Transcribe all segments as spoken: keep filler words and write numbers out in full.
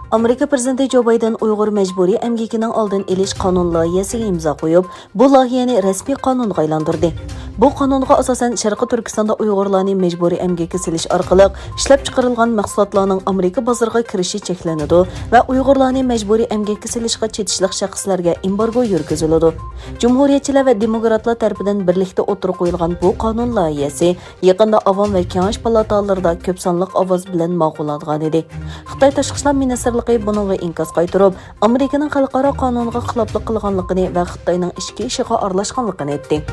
ئامېرىكا پىرېزىدېنتى جو بايدېن ئۇيغۇر مەجبۇرىي ئەمگىكىنىڭ ئالدىنى ئېلىش قانۇن لايىھەسىگە ئىمزا قويۇپ، بۇ لايىھەنى رەسمىي قانۇنغا ئايلاندۇردى. بۇ قانۇنغا ئاساسەن، شەرقىي تۈركىستاندا ئۇيغۇرلارنى مەجبۇرىي ئەمگەككە سېلىش ئارقىلىق ئىشلەپچىقىرىلغان مەھسۇلاتلارنىڭ ئامېرىكا بازىرىغا كىرىشى چەكلىنىدۇ ۋە ئۇيغۇرلارنى مەجبۇرىي ئەمگەككە سېلىشقا چېتىشلىق شەخسلەرگە ئېمبارگو يۈرگۈزۈلىدۇ. جۇمھۇرىيەتچىلەر ۋە دېموكراتلار تەرىپىدىن بىرلىكتە ئوتتۇرىغا قويۇلغان بۇ قانۇن لايىھەسى يېقىندا ئاۋام ۋە كېڭەش پالاتالىرىدا كۆپ سانلىق ئاۋاز بىلەن ماقۇللانغانىدى. خىتاي تاشقى ئىشلار مىنىستىرلىقى بۇنىڭغا ئىنكاس قايتۇرۇپ، ئامېرىكىنىڭ خەلقئارا قانۇنغا خىلاپلىق قىلغانلىقىنى ۋە خىتاينىڭ ئىچكى ئىشىغا ئارىلاشقانلىقىنى ئېيتتى.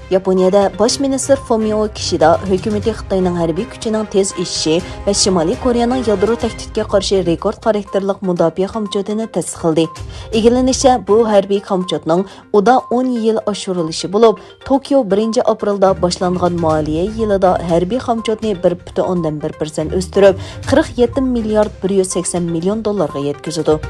ياپونىيەدە باش مىنىستىر فۇمىئو كىشىدا ھۆكۈمىتى خىتاينىڭ ھەربىي كۈچىنىڭ تېز ئېشىشى ۋە شىمالىي كورېيەنىڭ يادرو تەھدىتكە قارشى رېكورت خاراكتېرلىق مۇداپىئە خامچوتىنى تەستىقلىدى. ئىگىلىنىشىچە، بۇ ھەربىي خامچوتنىڭ ئۇدا ئون يىل ئاشۇرۇلۇشى بولۇپ، توكيو بىرىنچى ئاپرېلدا باشلانغان مالىيە يىلىدا ھەربىي خامچوتنى بىر پۈتۈن ئوندىن بىر پىرسەنت ئۆستۈرۈپ، قىرىق يەتتە مىليارد بىر يۈز سەكسەن مىليون دوللارغا يەتكۈزىدۇ.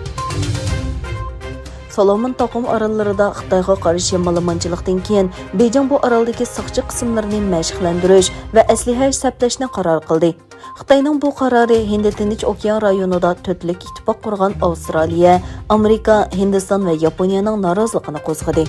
سولومون تاقىم ئاراللىرىدا خىتايغا قارشى مالىمانچىلىقتىن كېيىن، بېيجىڭ بۇ ئارالدىكى ساقچى قىسىملىرىنى مەشىقلەندۈرۈش ۋە ئەسلىھە سەپلەشنى قارار قىلدى. خىتاينىڭ بۇ قارارى ھىندى تىنچ ئوكيان رايونىدا تۆتلۈك ئىتتىپاق قۇرغان ئاۋسترالىيە، ئامېرىكا، ھىندىستان ۋە ياپونىيەنىڭ نارازىلىقىنى قوزغىدى.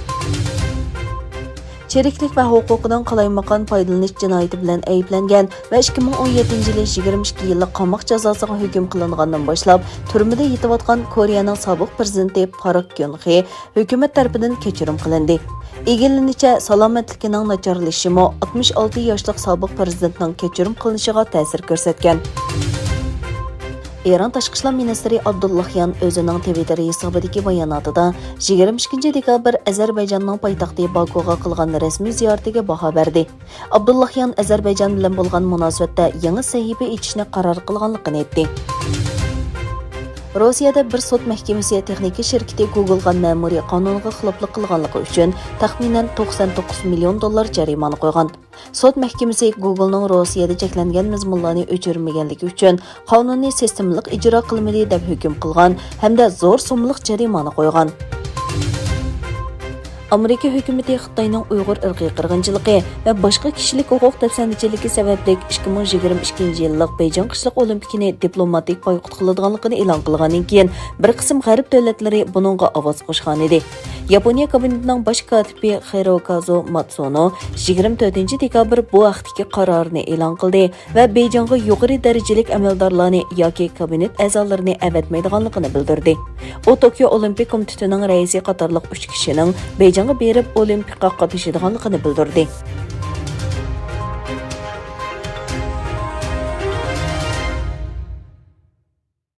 چىرىكلىك ۋە ھوقۇقىدىن قالايمىقان پايدىلىنىش جىنايىتى بىلەن ئەيىبلەنگەن ۋە ئىككى مىڭ ئون يەتتىنچى يىلى يىگىرمە ئىككى يىللىق قاماق جازاسىغا ھۆكۈم قىلىنغاندىن باشلاپ تۈرمىدە يېتىۋاتقان كورېيەنىڭ سابىق پىرېزىدېنتى پارك گيون خې ھۆكۈمەت تەرىپىدىن كەچۈرۈم قىلىندى. ئىگىلىنىشىچە، سالامەتلىكىنىڭ ناچارلىشىشىمۇ ئاتمىش ئالتە ياشلىق سابىق پىرېزىدېنتنىڭ كەچۈرۈم قىلىنىشىغا تەسىر كۆرسەتكەن. ئىران تاشقى ئىشلار مىنىستىرى ئابدۇللاھيان ئۆزىنىڭ تىۋىتتېر ھېسابىدىكى باياناتىدا، يىگىرمە ئىككىنچى دېكابىر ئەزەربەيجاننىڭ پايتەختى باكۇغا قىلغان رەسمىي زىيارىتىگە باھا بەردى. ئابدۇللاھيان ئەزەربەيجان بىلەن بولغان مۇناسىۋەتتە يېڭى سەھىپە ئېچىشنى قارار قىلغانلىقىنى ئېيتتى. روسىيەدە بىر سوت مەھكىمىسى تېخنىكا شىركىتى گۇگلغا مەمۇرىي قانۇنغا خىلاپلىق قىلغانلىقى ئۈچۈن تەخمىنەن توقسان توققۇز مىليون دوللار جەرىمانە قويغان. سوت مەھكىمىسى گۇگلنىڭ روسىيەدە چەكلەنگەن مەزمۇنلارنى ئۆچۈرمىگەنلىكى ئۈچۈن قانۇننى سىستېمىلىق ئىجرا قىلمىدى دەپ ھۆكۈم قىلغان ھەمدە زور سوممىلىق جەرىمانە قويغان. ئامېرىكا ھۆكۈمىتى خىتاينىڭ ئۇيغۇر ئىرقىي قىرغىنچىلىقى ۋە باشقا كىشىلىك ھوقۇق دەپسەندىچىلىكى سەۋەبلىك ئىككى مىڭ يىگىرمە ئىككىنچى يىللىق بېيجىڭ قىشلىق ئولىمپىكىنى دىپلوماتىك بايقۇت قىلىدىغانلىقىنى ئېلان قىلغاندىن كېيىن، بىر قىسىم غەرب دۆلەتلىرى بۇنىڭغا ئاۋاز قوشقانىدى. ياپونىيە كابىنېتىنىڭ باش كاتىپى خىروكازۇ ماتسۇنو يىگىرمە تۆتىنچى دېكابىر بۇ ھەقتىكى قارارىنى ئېلان قىلدى ۋە بېيجىڭغا يۇقىرى دەرىجىلىك ئەمەلدارلارنى ياكى كابىنېت ئەزالىرىنى ئەۋەتمەيدىغانلىقىنى بىلدۈردى. ئۇ توكيو ئولىمپىك كومىتېتىنىڭ رەئىسى قاتارلىق ئۈچ كىشىنىڭ بېيجىڭغا بېرىپ ئولىمپىكقا قاتنىشىدىغانلىقىنى بىلدۈردى.